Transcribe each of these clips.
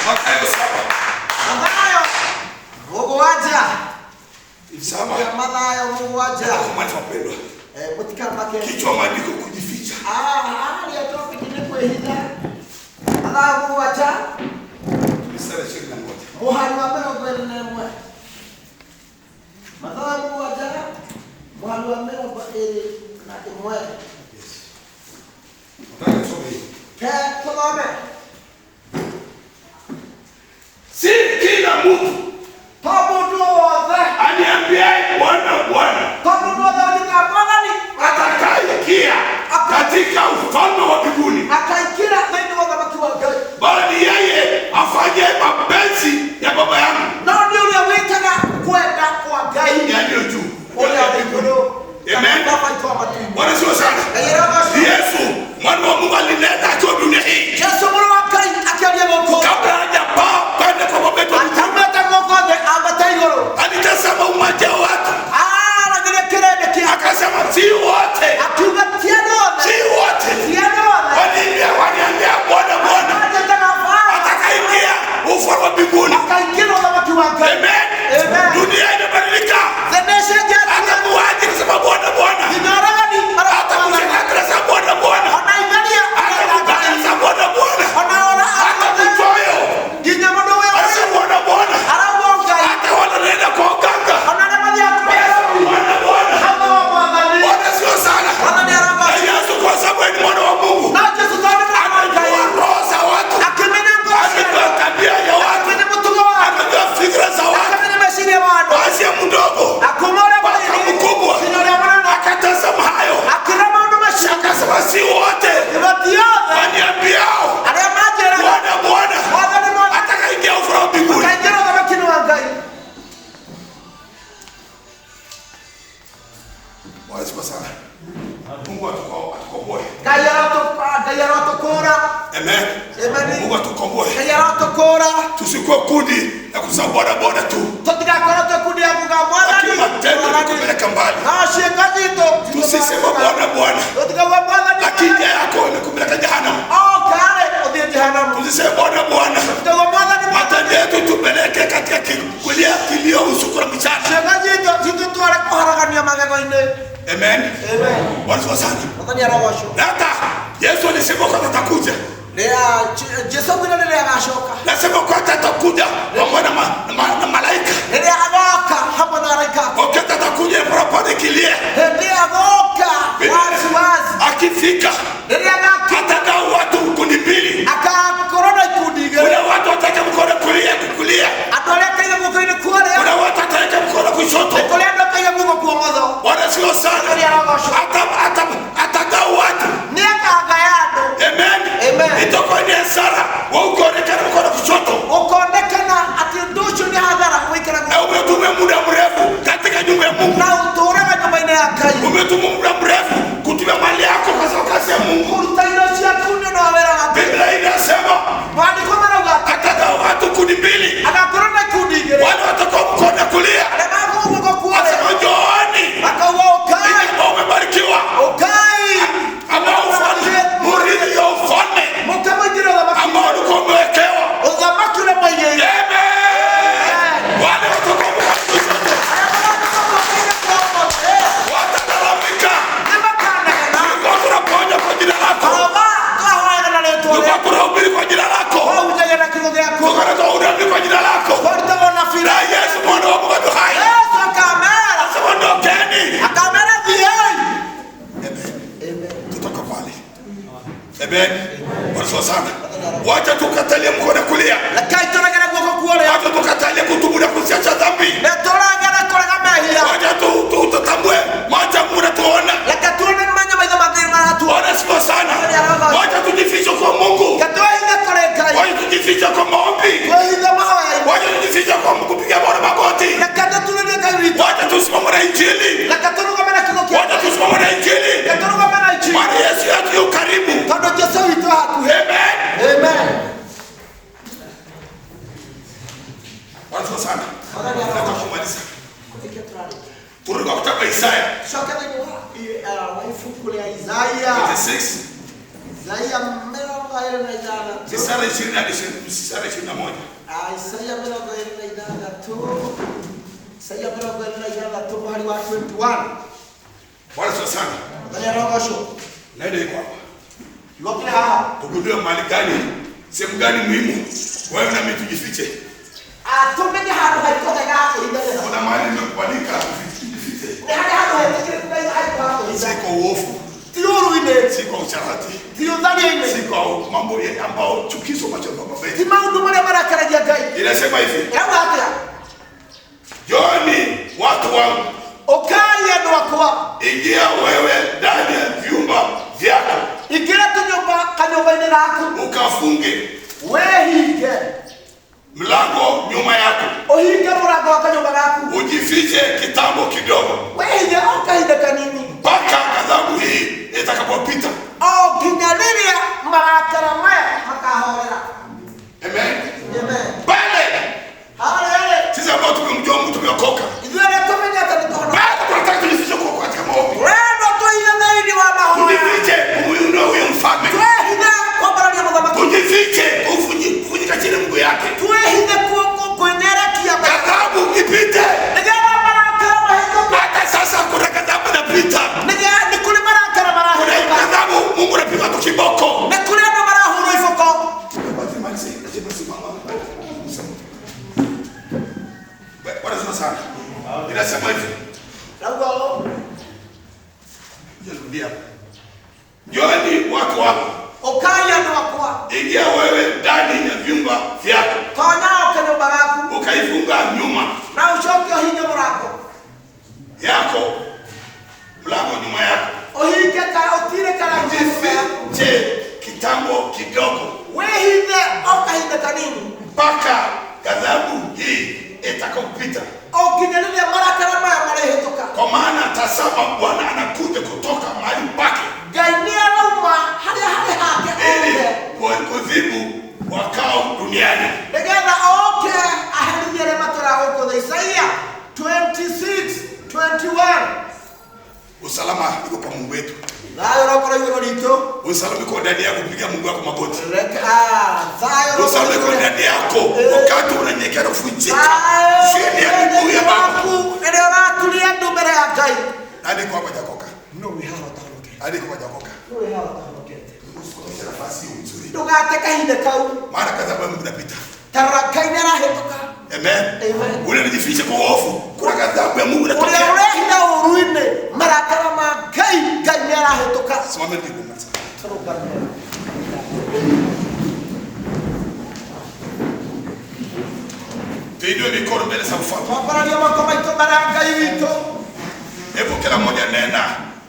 Mathayo 7. Mathayo 7. 7. Ya Mathayo 7. Kumaliza wapendwa. Mũtikamake. Kichwa maandiko kujificha. Harĩa topic nĩ kwĩhitha. Mathayo 7. Mstari 21. Mũhari wa 21. Mathayo 7 mũhari wa 21. Yes. Nataka nisome hii. Ke tũthome. Si kila mtu To mũndũ wothe. aniambiaye Bwana, Bwana To mũndũ wothe ũnjĩtaga Mwathani atakayeingia katika ufalme wa mbinguni, akaingĩra thĩinĩ wa ũthamaki wa Ngai. Bali ni yeye afanyaye mapenzi ya Baba yangu No nĩ ũrĩa wĩkaga kwenda kwa Ngai yaliyo juu. ũrĩa wĩ igũrũ. Amen. Baba witũ wa matu-inĩ. Bwana sio sana. Ngai arogocwo. Yesu mwana wa Mungu alinena akiwa dunia hii Jesu mũrũ wa Ngai akĩaria gũkũ. Kabla hajapaa kwenda kwa Baba yetu wa mbinguni. Ataumĩte gũkũ thĩ ambate igũrũ. Alitazama umati wa watu Aragĩria kĩrĩndĩ kĩa akasema, si wote, akiuga ti andũ othe. Si wote Ti andũ othe. waniambia Bwana, Bwana Manjĩtaga Baba. atakaingia ufalme wa mbinguni. Akaingĩra ũthamaki wa Ngai. Amen. Amen. Dunia imebadilika. Thĩ nĩĩcenjetie. Hata muuaji kusema Bwana, Bwana, Nginya oragani hata marauga mshirika anasema Bwana, Bwana, Ona imeria hata mganga anasema Bwana, Bwana, Ona ora hata mchoyo nginya mũndũ wĩ anasema Bwana, Bwana, arauga Ngai. Hata wanaenda kwa waganga Ona arĩa mathiaga kũrĩ wanasema Bwana, Bwana. Hau wa Mwathani. Bwana sio sana. Mwathani Na arogocwo. Yesu kwa sababu ni mwana wa Mungu No Jesu tondũ nĩ mwana wa Ngai. anajua roho za watu, Akĩmenya ngoro cia anajua andũ. tabia ya watu, Akĩmenya mũtugo wa andũ. anajua fikra za watu, Akĩmenya meciria ma andũ. kuanzia mdogo Akuma ũrĩa mpaka mũnini mkubwa, nginya ũrĩa mũnene. Akatazama hayo Akĩra maũndũ macio. Akasema, si wote Igo ti othe waniambiao arĩa manjĩraga Bwana, Bwana Mwathani, Mwathani atakaingia ufalme wa mbinguni. akaingĩra ũthamaki-inĩ wa Ngai. Bwana sifa sana. Mungu atukomboe. Ngai arotũkũũra. Amen. Amen. Mungu atukomboe. Ngai arotũkũũra. Tusikuwe kundi la kusema Bwana, Bwana tu. Tũtigakorwo twĩ kundi ya kuga Mwathani, Lakini matendo Mwathani. yakupeleka mbali. No ciĩko citũ Tusiseme Bwana, Bwana. Tũtikauga Mwathani, Lakini Mwathani. njia yako inakupeleka jehanamu. Okarĩ ũthiĩ jehanamu. Tusiseme Bwana, Bwana. Tũtikauga Mwathani, Mwathani. Matendo yetu tupeleke katika kulia kilio usiku na mchana. Ciĩko citũ citũtware kũharagania magego-inĩ. Amen. Amen. Bwana sifa sana. Mwathani arogocwo. Na hata Yesu alisema kwamba atakuja. Rĩrĩa Jesu augire rĩrĩa agacoka. Nasema kwamba atakuja pamoja na malaika. Rĩrĩa agoka hamwe na araika. Wakati atakuja parapanda ikilia. Hĩndĩ agoka wazi wazi. Akifika Rĩrĩa agakinya atagawa watu kundi mbili. Agakorwo na ikundi igĩrĩ. Kuna watu wataweka mkono kulia kulia. Andũ arĩa akaiga guoko-inĩ kwa ũrĩo. Kuna watu wataweka mkono kushoto. Nĩ kũrĩ andũ akaiga guoko kwa ũmotho. Bwana sio sana. Mwathani arogocwo. Atagawa watu. Nĩ akagaya andũ. Amen. Amen. Itakuwa ni hasara wewe ukionekana mkono kushoto. Ũkonekana atĩ ũndũ ũcio nĩ hathara gũikara Na umetumia muda mrefu katika nyumba ya Mungu. Na ũtũũraga nyũmba-inĩ ya Ngai. Umetumia muda mrefu kutumia mali yako kwa sababu kazi ya Mungu. Kũruta indo ciaku nĩ ũndũ wa wĩra wa Ngai. Biblia inasema Maandĩko marauga atĩ atagawa watu kundi mbili. agakorwo na ikundi igĩrĩ. Wale watakao mkono kulia. Arĩa magũguoko kwa ũrĩo. Asema njooni. Akauga ũkai. Ninyi ambao umebarikiwa. Ũkai. Ambao ufalme, murithi wa ufalme. Mũke mũingĩre ũthamaki. Ambao ulikuwa umewekewa. Ũthamaki ũrĩa mwaigĩire. Amen. Wale watakao mkono kushoto. Watalalamika. Tulikuwa tunaponya kwa jina lako. Tulikuwa tunahubiri kwa jina lako. Tulikuwa tunatoa unabii kwa jina lako. Na Yesu mwana wa Mungu hai. Asema ondokeni. Amen. Tutoka pale. Amen. Bwana asifiwe sana. Wacha tukatalie mkono kulia. Wacha tukatalie kutubu na kuziacha dhambi. Wacha tutambue macho ya Mungu yanatuona. Bwana asifiwe sana. Wacha tujifiche kwa Mungu. Wacha tujifiche kwa maombi. Wacha tujifiche kwa kupiga Bwana magoti. Wacha tusimame na Injili. Wacha tusimame na Injili. Maana Yesu yetu yu karibu. Amen. Amen. Bwana asifiwe sana. Nataka kumaliza. Turudi kwa kitabu cha Isaya. Coka thĩinĩ wa ibuku rĩa Isaya. 26. Isaya 26. Ĩrĩ na ithathatũ. Mstari 20 hadi mstari 21. Isaia 26, Isaia 26 mũhari wa 21. Bwana asifiwe sana. Mwathani arogocwo. Nenda iko hapa. Kiugo kĩrĩ haha. Tugundue mahali gani, sehemu gani muhimu wewe na mimi tujifiche. Tũmenye handũ haitũ hega ha kwĩhitha. Kuna mahali nimekubalika tujifiche. Nĩ harĩ handũ hetĩkĩrĩku Ngai haitũ ha kwĩhitha. Si kwa uovu, Ti ũũru-inĩ, si kwa usharati, ti ũtharia-inĩ, si kwa mambo ambao chukizo macho kwa baba ti yetu. maũndũ marĩa marakaragia Ngai. Inasema hivi, Ĩrauga atĩa? Njooni watu wangu, Ũkai andũ akwa, ingia wewe ndani ya vyumba vyako, ingĩra tũnyũmba kanyũmba-inĩ gaku, ukafunge wĩhinge, mlango nyuma yako, ũhinge mũrango wa kanyũmba gaku, ujifiche kitambo kidogo, wĩhinge o kahinda kanini, mpaka ghadhabu hii itakapopita. O nginya rĩrĩa marakara maya makahorera. Amen. Amen. Pale Harĩa-rĩ, sisi ambao tumemjua Mungu tumeokoka, ithuĩ arĩa tũmenyete nĩ tũhonoka. bado tunataka tujifiche kwa katika maombi, Wendo twĩhithe thĩinĩ wa mahoya. tujifiche kumuinua huyo mfalme, Twĩhithe kwambararia mũthamaki. tujifiche kufunyika chini mguu yake, Twĩhithe kwĩnyerekia ghadhabu ipite. nĩgetha marakara mahĩtũke. Hata sasa kuna ghadhabu inapita, Nĩgetha nĩ kũrĩ marakara kuna marahĩtũka. ghadhabu Mungu anapiga tu kiboko. Nĩ kũrĩ andũ marahũrwo iboko. Bwana asifiwe sana. Inasema hivi. Rauga ũũ, Rudia. Njooni watu wangu, ũkai andũ akwa, ingia wewe ndani ya vyumba vyako, tonya o kanyũmba gaku, ukaifunga nyuma na ũcoke ũhinge mũrango. yako, mlango nyuma yako, Ũhinge ka ũtire karango nyũmba yaku. ujifiche kitambo kidogo, Wĩhithe o kahinda kanini, mpaka ghadhabu hii itakapopita. O nginya rĩrĩa marakara maya marĩhĩtũka. Kwa maana tazama, Bwana anakuja kutoka mahali pake Ngai nĩ arauma harĩa harĩ hake ili othe, kudhibu wakao duniani. nĩgetha oke aherithie arĩa matũũraga gũkũ thĩ. Isaia 26:21. Usalama iko kwa Mungu wetu. Thayũ ũrokorwo igũrũ ritũ. Usalama iko ndani yako, piga Mungu wako magoti. Thayũ Usalama iko ũrokorwo ndani yako wakati unanyenyekea na kufunjika Thayũ chini ya miguu ya Baba. waku rĩrĩa ũraturia ndu mbere ya Ngai. Hadi kwa hajakoka, No wĩ haha ũtahonokete. hadi kwa hajakoka. No wĩ haha ũtahonokete. Usikose nafasi hiyo nzuri, Ndũgate kahinda kau. maana ghadhabu ya Mungu inapita. Ta rora Ngai nĩarahĩtũka. Amen. Amen. Ule anajificha kwa hofu, kuna ghadhabu ya Mungu Ũrĩa inatokea. ũrehitha ũũru-inĩ, marakara ma Ngai, Ngai nĩarahĩtũka. Simama ndipo mwanzo. Tũrũgame. Tuinue mikono mbele za mfalme. Twambararie moko maitũ mbere ya Ngai witũ. Hebu kila mmoja nena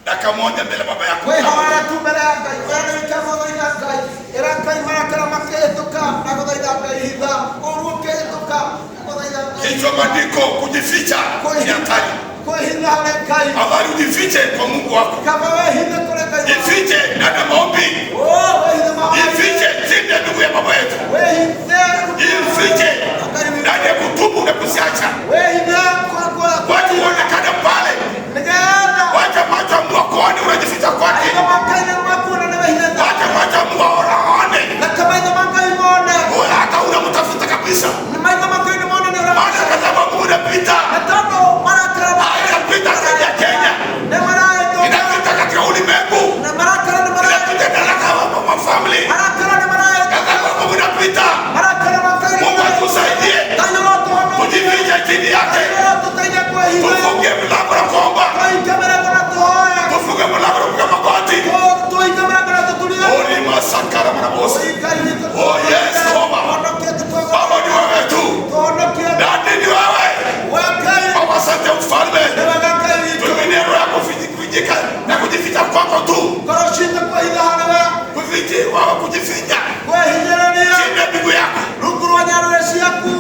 dakika moja mbele ya baba yako. Wĩhoere tu mbere ya Ngai, oya wĩke gũthaitha Ngai. Ĩra Ngai marakara makĩhĩtũka, na gũthaitha Ngai hitha. Ũũru ũkĩhĩtũka, na gũthaitha Ngai. Kichwa maandiko, kujificha ni hatari. Kwĩhitha harĩ Ngai. Afadhali ujifiche kwa Mungu wako. Kaba wĩhithe kũrĩ Ngai waku. Jifiche ndani ya maombi. Oh, wĩhithe mahoya-inĩ. Jifiche chini ya miguu ya baba yetu. Wĩhithe Jifiche Ngai witũ. ndani ya kutubu na kusiacha. Wĩhithe kwa Wacha uonekane pale. nĩgetha Wacha macho ya Mungu akuone unajificha kwake. maitho ma Ngai nĩmakuona nĩ wĩhithĩte. Wacha macho ya Mungu aone. Reke maitho ma Ngai mone. Wewe hata unamtafuta kabisa. Nĩ maitho ma Ngai nĩmone nĩ ũramũcaria. Maana ghadhabu ya Mungu inapita. Nĩ tondũ marakara ma Ah, inapita zaidi ya Kenya. nĩ marahĩtũka. Inapita katika ulimwengu. Na marakara nĩ marahĩtũka. Inapita ndani ya family. Marakara nĩ marahĩtũka. Ghadhabu ya Mungu inapita. Marakara ma Ngai nĩ Mungu marahĩtũka. atusaidie. Ngai ũrotũhonokia. Tujifiche chini yake. Ngai ũrotũteithia kwĩhitha. Tufunge mlango na kuomba. Tũhinge mĩrango na tũhoe. Tufunge mlango na kupiga magoti. Tũhinge mĩrango na tũturie. Ori masakara manabosi. Oi, Ngai witũ. Oh, yes, omba. Tũhonokie tũkwe- Baba ni wewe tu. Tũhonokie. Dadi ni wewe. We Ngai. Baba, asante mfalme. Nĩ wega Ngai witũ. Tumenie roho yako kujificha na kujificha kwako tu. Ngoro citũ kwĩhitha harĩ we. Kufiche wao kujificha Kwĩhinyĩrĩria. chini ya miguu yako. Rungu rwa nyarĩrĩ ciaku.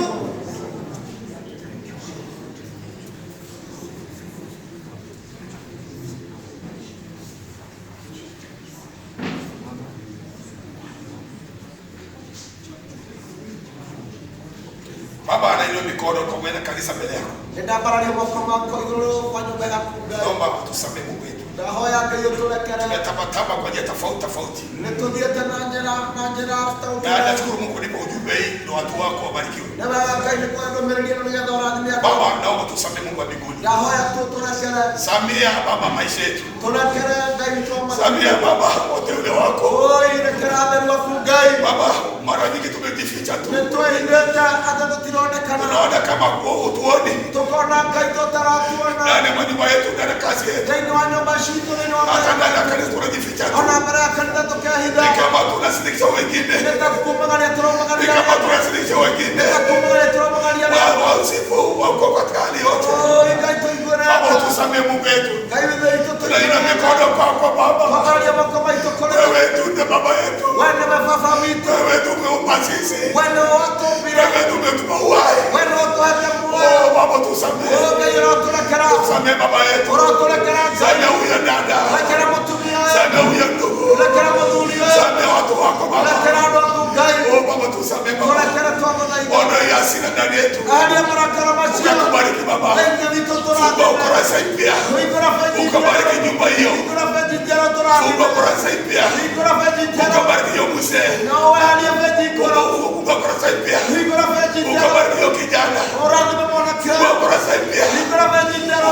Baba, anainua mikono kwa mwena kanisa mbele yako. Nĩ ndambararia moko makwa igũrũ kwa nyũmba yaku Ngai. Naomba tusamehe Mungu wetu. Ndahoya Ngai ũtũrekere. Tumetabataba kwa njia tofauti tofauti. Nĩtũthiĩte na njĩra na njĩra Na nashukuru Mungu kunipa ujumbe hii na watu wako wabarikiwe. Nĩ wega Ngai nĩ kũhe ndũmĩrĩri ĩno nĩgetha ũrathime andũ. Baba, naomba tusamee Mungu wa mbinguni. Ndahoya tũtũrekere. Samia Baba maisha yetu. Tũrekere Ngai witũ wa matu. Samia Baba wateule wako. Oi, rekera atheru aku Ngai. Baba, mara nyingi tumejificha tu. Nĩtwĩhithĩte atĩ tũtironekana. Tunaona kama hutuoni. Tũkona Ngai tũtaratuona. Ndani ya manyumba yetu, ndani ya kazi yetu. Thĩinĩ wa nyũmba citũ, thĩinĩ wa Hata ndani ya kanisa tunajificha tu. ona mbere ya kanitha tũkehitha. Ni kama tunasindikisha wengine. Nĩ ta kumagaria Ni tũromagaria. kama tunasindikisha wengine. Nĩ ta kumagaria tũromagaria. Baba, usifu wako katika hali yote. Oi, Ngai tũiguĩre Baba, tha. utusamee Mungu wetu. Ngai witũ Tunainua tũiguĩre tha. mikono kwako Baba. Twambararia moko maitũ kũrĩ we. Wewe tu ndiye baba yetu. We nĩwe baba witũ. Wewe tu umeumba sisi. We nĩwe watũmbire. Wewe tu umetupa uhai. We nĩwe ũtũhete muoyo. Oh, Baba, tusamee. Oh, Ngai ũrotũrekera. Tusamee baba yetu. Ũrotũrekera Ngai. Samee huyo dada. Rekera mũtumia ũyũ. Samee huyo ndugu. Rekera mũthuri ũyũ. Samee watu wako Baba. Rekera andũ aku Ngai. Oh, Baba, tusamee Baba. Tũrekere twagũthaitha. Ondoa hiyo hasira ndani yetu. Eheria marakara macio. Ukatubariki Baba. Thĩinĩ witũ Fungua tũrathime. ukurasa mpya. Hingũra benji Ukabariki njerũ. nyumba hiyo. Hingũra benji njerũ Fungua tũrathime. ukurasa mpya. Hingũra benji njerũ. Ukabariki hiyo mzee. No weherie benji ngũrũ. Fungua ukurasa mpya. Hingũra benji njerũ. Ukabariki hiyo kijana. Ũrathime mwanake Fungua ũyũ. ukurasa mpya. Hingũra benji njerũ.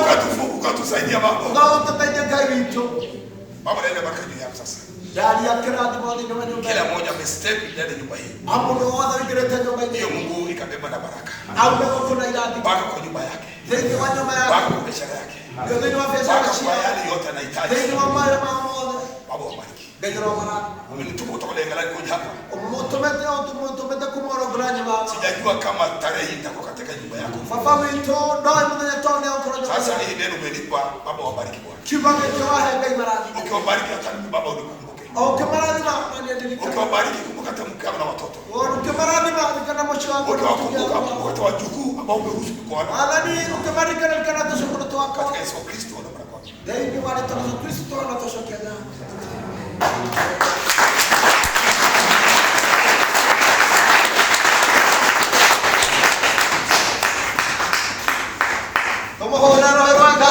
Ukatusaidia Baba. No ũtũteithie Ngai witũ. Baba, naenda baraka juu yako sasa. Ndaria kĩrathimo thĩinĩ wa nyũmba Kila ĩno. mmoja amestep ndani ya nyumba hii. A mũndũ wothe ũingĩrĩte nyũmba-inĩ Hiyo ĩno. Mungu ikabeba na baraka. Aume gũkũ na irathimo. Mpaka kwa nyumba yake. Thĩinĩ wa nyũmba Mpaka yake. kwa biashara yake. Thĩinĩ wa biacara Mpaka kwa ciao. yale yote anahitaji. Thĩinĩ wa mawĩra mao mothe. Baba, wabariki. Ngai ũromarathima. Umenituma kutoka Lengalani kuja hapa. Ũmũtũmĩte ũtũmĩte kuma Rongoranyi baba. Sijajua kama tarehe hii nitakuwa katika nyumba yako. Baba witũ ndoĩ mũthenya tondũ nĩegũkorwo nyũmba Sasa yaku. hii neno umenipa, Baba wabariki Bwana. Kiugo gĩkĩ wahe Ngai marathime. Ukiwabariki hata mimi Baba unikumbuke. O ũkĩmarathima na niĩ ndirikane. Ukiwabariki kumbuka hata mke na watoto. Ũkĩmarathima ririkana mũciĩ wakwa na mũtumia Ukiwakumbuka wakwa. kumbuka hata wajukuu ambao umeruhusu kuoana. Mwathani ũkĩmaririkana ririkana tũcũkũrũ twakwa. Katika Yesu Kristo na baraka. Thĩinĩ wa rĩtwa rĩa Kristo na tũcokia ngatho.